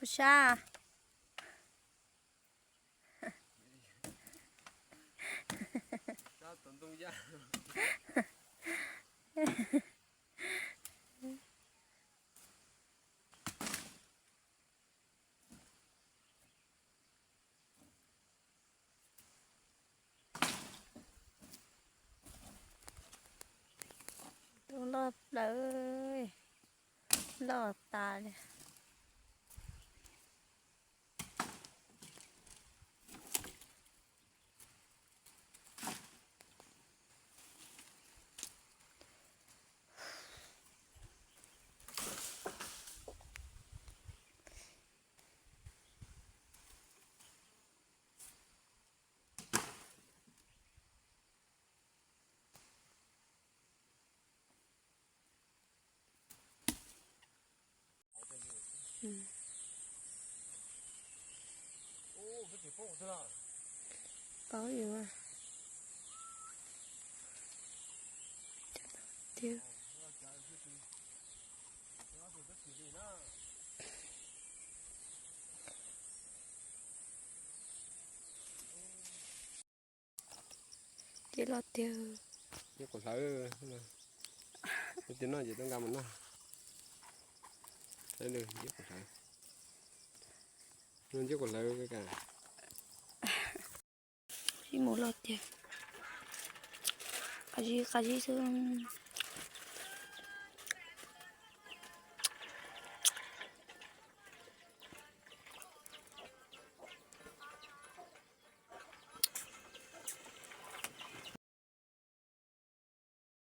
Sab. Tus loj plaws, loj tas li. Paub yus tiag. Ces los tiag. Nceb kaum hlawv, tias no ces tau nqa mus noj. Nceb kaum hlawv, nceb kaum hlawv ka. Sib mus los tiag, qab zib qab zib xwb.